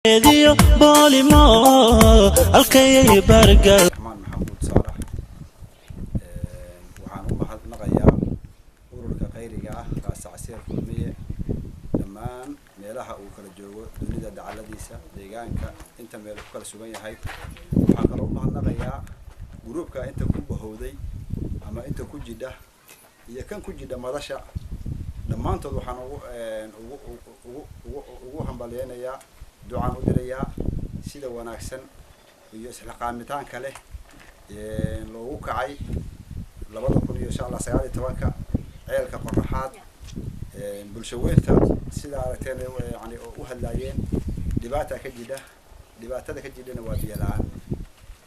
Ediyo boolimo halkayay bargal. Raxmaan Maxamuud Saalax. Waxaan u mahadnaqayaa ururka khayriga ah, Raasa Casiir Kulmiye, dhammaan meelaha uu kala joogo dunida dacaladiisa, deegaanka inta meel ku kala sugan yahay. Waxaan kaloo u mahadnaqayaa gruubka inta ku bahowday ama inta ku jidha iyo kan ku jidha madasha. Dhammaantood waxaan ugu hambalyeynayaa, ducaan u dirayaa sida wanaagsan iyo isxilqaamitaanka leh loogu kacay 2000 iyo, insha Allah, 19-ka ceelka Qoraxaad. Bulsho weynta sida aragteen yani u hadlaayeen, dhibaata ka jidha. Dhibaatada ka jidhana waa biyo la-aan.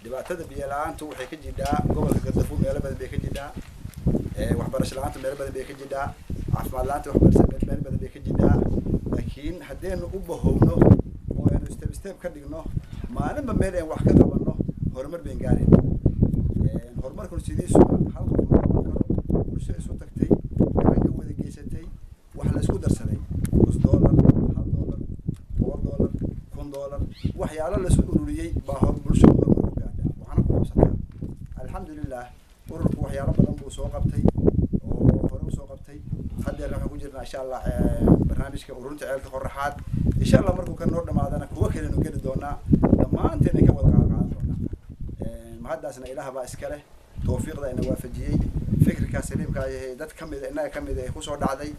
Dhibaatada biyo la-aantu waxay ka jidhaa gobolka Gardafuul, meelo badan bay ka jidhaa. Waxbarasho la-aantu meelo badan bay ka jidhaa. Caafimaad la-aanta, waxbarasho meel badan bay ka jidhaa. Laakiin haddaynu u bahowno oo aynu step step ka dhigno, maalinba meel aynu wax ka qabanno, horumar bayn gaarayna. Horumarkun sidiisu hal qof ma qaban karo. Bulsho isu tagtay, gacan ka wada geysatay, wax la isku darsaday, $0, $1, $100, $1000, waxyaalo laisku ururiyey baa hor bulsho horumar ku gaadha, waxaana ku qabsataa. Alxamdulilah, ururku waxyaalo badan buu soo qabtay oo hore usoo qabtay. Haddeerna waxaan ku jirnaa, insha Allah, barnaamijka ururinta ceelka Qoraxaad. Insha Allah, markuu ka noo dhamaadana kuwa kalenu geli doonaa, dhammaanteena ka wada qaadan doonaa. Mahaddaasna Ilaah baa iska leh, tawfiiqda ina waafajiyey, fikirkaa saliimka ahe dad kamida innaga kamida ay kusoo dhacday,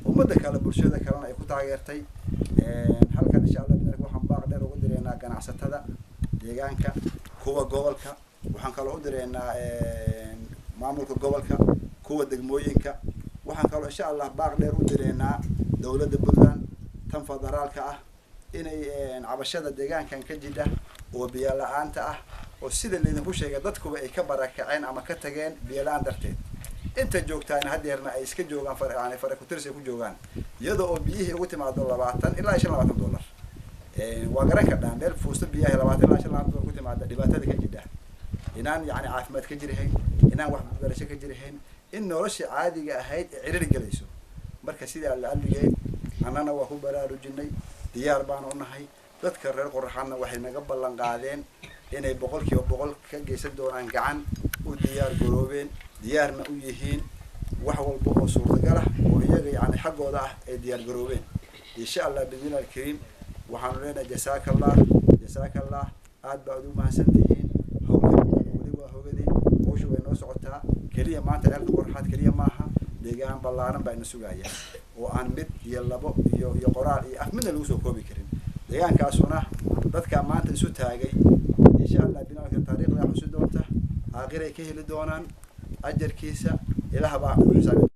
ummadda kale, bulshada kalena ay ku taageertay. Halkan, insha Allah, bidnaka waxaan baaq dheer uga direynaa ganacsatada deegaanka, kuwa gobolka. Waxaan kaloo u direynaa maamulka gobolka, kuwa degmooyinka. Waxaan kaloo, insha Allah, baaq dheer u direynaa dowladda Puntland, tan federaalka ah, inay cabashada deegaankan ka jidha oo biyo la-aanta ah, oo sida laydinku sheegay dadkuba ay ka barakaceen ama ka tageen biyo la-aan darteed, inta joogtaana haddeerna ay iska joogaan yani farakutirsi ay ku joogaan, iyada oo biyihii ugu timaado $20 ilaa $25. Waa garan kardhaa meel fuusto biyaha $20 ilaa $25 ku timaada, dhibaatada ka jidha, inaan yani caafimaad ka jirihayn, inaan waxbarasho ka jirihayn, in nolosha caadiga ahayd ee ciriiri gelayso. Marka sidaa la alligeed, annana waa ku baraarujinay, diyaar baanu unahay. Dadka reer Qoraxaadna waxay naga ballan qaadeen inay 100% ka geysan doonaan gacan, u diyaar garoobeen, diyaarna u yihiin wax walba oo suurtagal ah oo iyaga yani xaggooda ah ay diyaar garoobeen. Insha Allah, biidnillahi alkariim, waxaanu leenahay jasaaka Allah, jasaaka Allah, aad baa ugu mahadsan tihiin. Hawlka weli waa hogaday, hawsha way noo socotaa. Keliya maanta ceelka Qoraxaad keliya maaha, deegaan ballaaran baa ina sugaya oo aan mid iyo labo iyo qoraal iyo af midna lagu soo koobi karin. Deegaankaasuna dadka maanta isu taagay, insha Allah binaalka taariikhda xusi doonta, aakhiray ka heli doonaan ajarkiisa. Ilaah baa ku xisaabi doona.